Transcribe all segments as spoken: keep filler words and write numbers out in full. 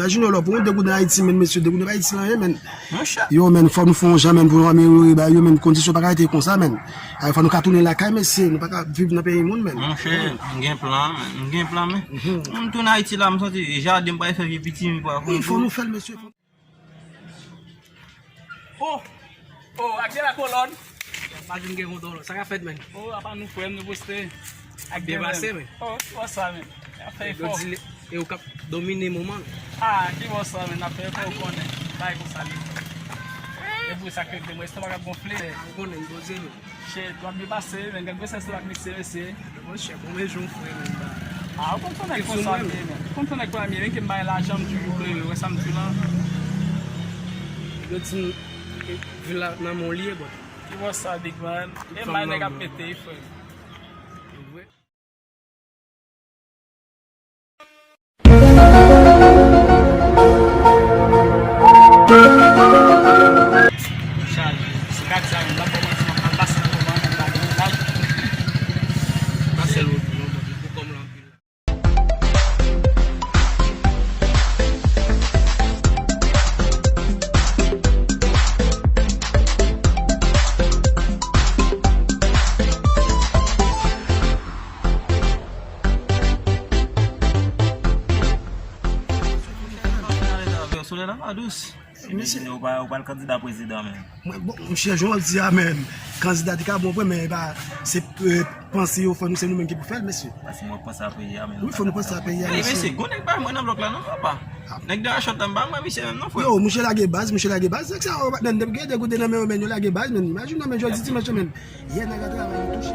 Junior Love, pou yon degouden Ayiti, menn, mesye, degouden pa Ayiti la, menn. Monchè. Yo, menn, fò nou fè yon jan, menn, pou nou amelyore bagay yo, menn, kondisyon pa ka rete konsa, menn. Ay, fò nou ka tounen lakay, mesye, nou pa ka viv nan peyi moun, menn. Monchè, m gen plan, menn, m gen plan, menn. Mhm. M tounen Ayiti la, m santi jaden m pral fè vye piti, m pral... Wi, fò nou fè l, mesye. Oh! Oh, ak de la kolòn. Imajin gen yon dòlò. Sa k ap fèt, menn? Oh, apa nou frè m, nou poste. Ak byen pase, menn. Oh, ki bò sa, menn? Afè e fò. Yo di e ou k ap domine moman. Ah, ki bò sa, menn? Afè e fò, ou konnen. Bay konsa li. E pou sa ke te mwen, estomak ap gonfle. Ou konnen, m poze, menn. Shit, w ap byen pase, men gad gwosès la k mikse, mesye. Monchè, konbyen jou m fè, menn, ba? Ah, ou konn fè nèg konsa, men. Ou konn fè nèg konsa, men ke m bay lajan, m toujou klere, wè sa m di w la. Yo di m, e, vil la nan men w li ye, bro. Ki bò sa, big man? E may nèg ap pete, frè. Vre. Chaje. Se kat sa menm, m ap ba w manti, m ap pase nan moman, m pa gen laj. Pase lòt non, Bondye, pou kòm lan anpil la. Solèy la pa dous. Mesye, ou pa, ou pa l kandida prezidan menm. Mwen, bon, monchè, jan w di a menm, kandida te ka bon vre, men e pa, se, e, panse yo fè nou, se nou menm ki pou fè l, mesye. Paske mwen panse a peyi a menm. Wi, fò nou panse a peyi a, mesye. Mesye, gon nèg pa mwen nan blòk la non, papa. Nèg de Rachad la, m pa mwen misye menm non, frè. Yo, monchè lage baz, monchè lage baz. Nèg sa yo, menm depi gen de gouden nan men yo, men yo lage baz, menm. Imajine w, menm jodi dimanch menm. Yè nèg la travay, li touche.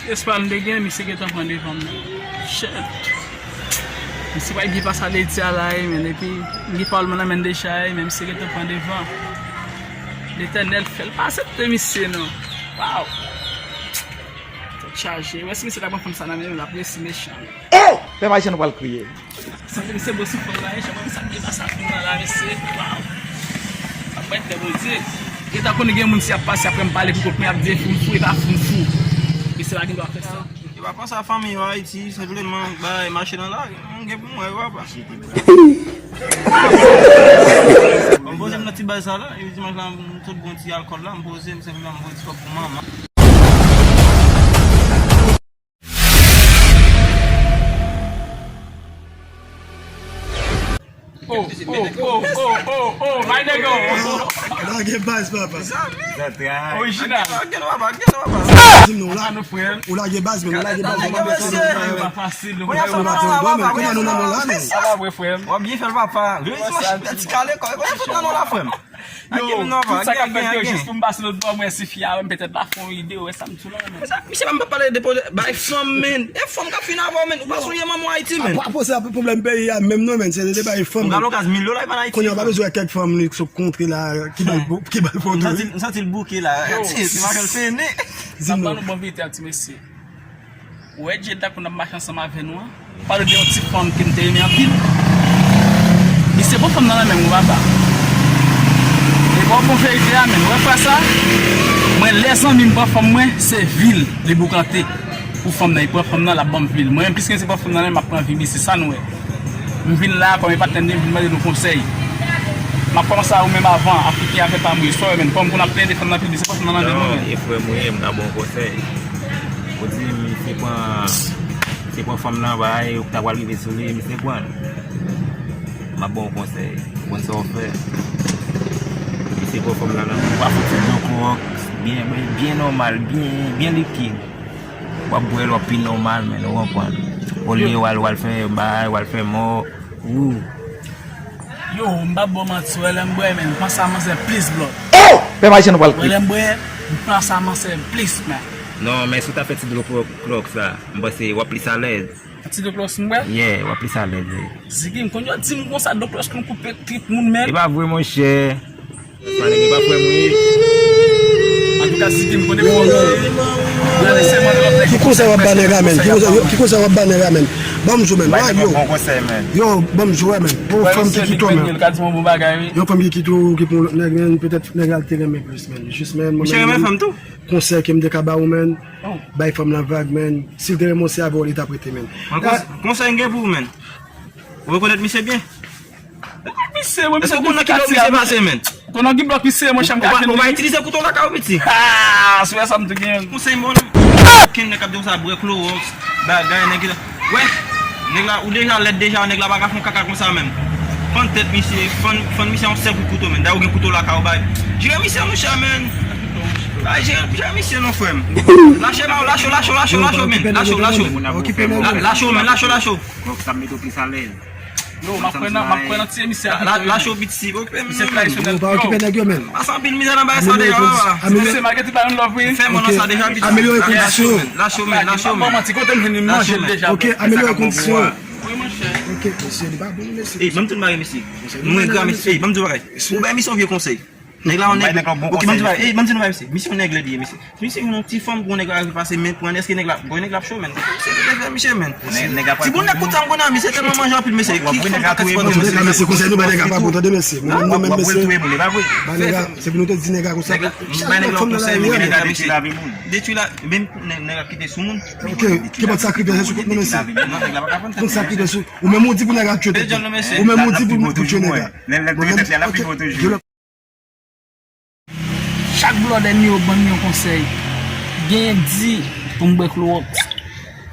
Espwa m te gen, misye gentan pran devan m nan. Shit. Misye pa byen pase a Ledi a la, men epi m gen pawòl mwen nan men deja, men misye gentan pran devan. Letènèl fè l pa aksepte misye non. Waw. Tèt chaje. Wè si misye ta pran fanm sa nan men l, l ap resi mechan. Oh! Pè Mayichèn pral kriye. Santi misye bo sou fanm la, jan mwen sa te pase ak moun nan la, mesye. Waw. Sa mwen te Bondye. Gentan konnen gen moun si ap pase apre m pale pou kont mwen ap di fou m fou, e pa fou m fou. Mesye pa gen dwa fè sa. E pa panse a fanmi yo Ayiti, senpleman, bay mache nan lari. M gen pou mwen, papa. M poze m nan ti baz sa la, e dimanch la, m sot bwè yon ti alkòl la, m poze m senpleman, m voye ti kòb pou manman. Oh, oh, oh, oh, oh, oh, my nigga. Lage baz, papa. Orijinal. Di m non la. Ou lage baz, men ou lage baz. Pa fasil non. Kounye a nou nan non la, non. Sa pa vre, frè m. W ap byen fè l, papa. Lè ti kale kò. Kounye a nou nan non la, frè m. Yo, tout sa k ap fèt yo jis pou m pase lòt bò, mwen si fi a wè m petèt la fè yon ide, wè sa m di w la, men. Sa, misye pa m pa pale de pwoblè bay fanm, men. E fanm k ap fin avè w, men. Ou pa sonje manman w Ayiti, men. Apa, apa se pwoblèm peyi a menm non, men. Se de bay fanm. Ou ka lokaz mil dola, e pa nan Ayiti. Kounye a w pa bezwen wè kèk fanm li sou kontre la, ki ba l, ki ba l foto. M santi, m santi l bouke la. Yo. Ti, ti machan l fene. Di m non. Sa ban nou bon verite a, ti mesye. Ou wè Jada konn ap mache ansanm avè nou an? Pale de yon ti fanm ke m te renmen anpil. Li se bon fanm nan nan men m, wi papa. E pa w bon verite a, men. Ou wè frè sa? Mwen, lè zanmi m pran fanm mwen, se vi l li boukante. Pou fanm nan, li pran fanm nan, l ap ban m vi l. Mwen menm, piske m se pran fanm nan, men m ap pran vi m, se sa nou wè. M vin la kòm e patnè m, m vin mande nou konsèy. M ap kòmanse a ou menm avan, Afriken, afè pa m wi. Sa w wè menm, kòm pou n ap plenyen de fanm nan piblik, se pa fanm nan nan men nou menm. Non, e frè m wi, m ka ba w konsèy. Ou di m se pran, se pran fanm nan bay, ou ta pral rive sou li, misye pran l. M ap ba w konsèy, ou konn sa w fè. Misye pran fanm nan nan men w, ou pa fouti dlo klowòks, byen, byen nòmal, byen, byen likid. W ap bwè l, w ap pi nòmal, men ou konprann. Olye w al, w al fè bay, w al fè mò, ou. Yo, m p ap ba w manti, wè lè m bwè, men m panse a manzè plis blòd. Oh! Pè Mayichèn pral kriye. Wè lè m bwè, m panse a manzè plis, men. Non, men si w ta fè ti dlo klò-, klòks la, m panse w ap plis alèz. Ti dlo klòks m bwè? Yeah, w ap plis alèz, yeah. Ziki, m konn yo di m konsa, dlo klòks konn koupe trip moun, men. E pa vre, monchè. Sa nèg e pa frè m wi. Antouka, Ziki, m konnen fò w ye. Gade sèlman lòt nèg. Ki konsèy w ap ba nèg la, men? Ki konsèy, ki konsèy w ap ba nèg la, men? Ban m zo, man. Yo, ban m zo, man. Yon fanm ki kite w, man. Yon fanm ki kite w, ki pran lòt nèg, man. Petèt nèg la te renmen plis, man. Jis, man, mwen menm, konsèy ke m te ka ba ou, man. Bay fanm lan vag, man. Si l te renmen w, se avè w li t ap rete, man. Konsèy m gen pou ou, man. Ou rekonèt misye byen? Misye, mwen, misye, ou konn nan ki blòk misye pase, man? Konn nan ki blòk misye, monchè, m ka jwenn li. Ou pa itilize kouto lakay ou, piti. Ah, sou sa m tou gen. Konsèy mwen. Kenn nèg k ap di w sa, bwè klowòks, bagay, nèg la. Wè, nèg la, ou deja lèd deja, nèg la pa ka fè yon kaka konsa menm. Fann tèt misye, fann, fann misye yon sèl kout kouto, man. Dayè ou gen kouto lakay ou, bay. Jere misye, monchè, man. Bay, jere, jere misye non, frè m. Lache, lache, lache, lache, lache, man. Lache, lache. Lache, man, lache, lache. Donk, sa mete w plis alèz. Yo, m ap kwè nan, m ap kwè nan ti emisè a. Lache w piti, okipe misye tradisyonèl. Pa okipe nèg yo, man. Pase anpil mizè nan bagay sa deja, papa. Ti mesye, malgre tout bagay, yon love, wi. Fè mwen nan sa deja, piti. Amelyore kondisyon. Lache w, man, lache w, man. Manti kote m jwenn li, m manje l deja. Ok, amelyore kondisyon. Wi, monchè. Ok, mesye, li pa bon, mesye. Ey, ban m di yon bagay, mesye. Nou engra, mesye. Ey, ban m di yon bagay. Ou bay misye yon vye konsèy. Nèg la, yon nèg. Ok, ban m di yon bagay. Ey, ban m di yon bagay, mesye. Misye yon nèg lèd, mesye. Misye yon ti fanm pou nèg la rive pase men pran, èske nèg la, bon, nèg la ap cho, man. Se nèg la, misye, man. Ti moun nèg kout sa m konnen, misye tèlman manje anpil, mesye. Ki fanm pa ka ti pandan, mesye. Mesye, konsèy nou bay nèg la pa bon, tande, mesye. Mwen menm, mwen menm, mesye. Bay nèg la, se pou nou te di nèg la konsa. Bay nèg la konsèy, men nèg la detwi lavi moun. Detwi la, menm nèg la kite sou moun. Ok, ki pa t sakrifye sou kont nou, mesye. Non, nèg la pa ka vann tèt li, mesye. Ou menm ou di pou nèg la tchwe tèt li. Ou menm ou di pou tchwe nèg la. Lè l tèt li, l ap pi bon toujou. Chak blòdè m yo ban m yon konsèy. Genyen di pou m bwè klowòks.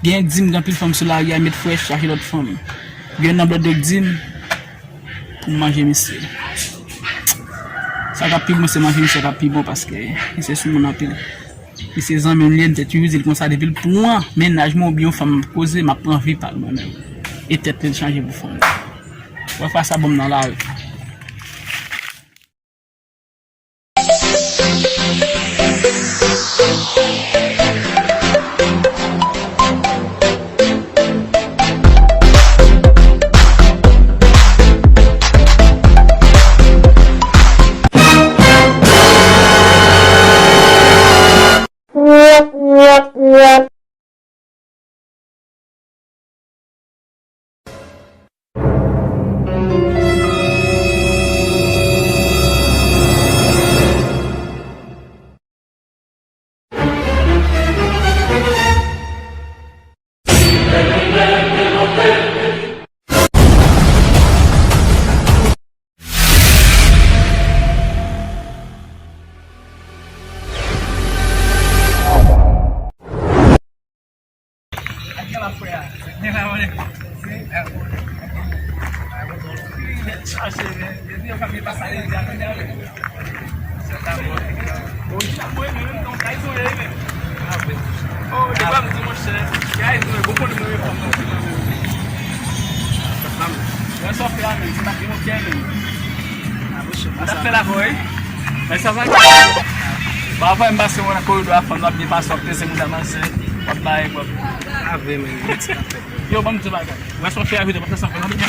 Genyen di m gen anpil fanm sou lari a, met frèch, chache lòt fanm. Genyen nan blòdè yo k di m pou m manje misye. Sa k ap pi bon, se manje misye k ap pi bon paske misye sou moun anpil. Misye zanmi m li ye, m te toujou di l konsa depi l pran mennaj mwen oubyen yon fanm m ap koze, m ap pran vi pa l mwen menm. E tèt li l chanje pou fanm. Wè fwa sa ban m nan lari. Mwen sa w fè a menm, se pa gen yon kè menm. N ap fè l avè w, wi. Men sa va. Bon, apre m pase wè nan koridò a, fanm nan ap byen pase, w ap peze moun sa manzè, w ap bay, w ap. Pa vre, menm, yon ti afè. Yo, ban m di bagay. Mwen sa w fè a vide, mwen fè sa fè nan byen.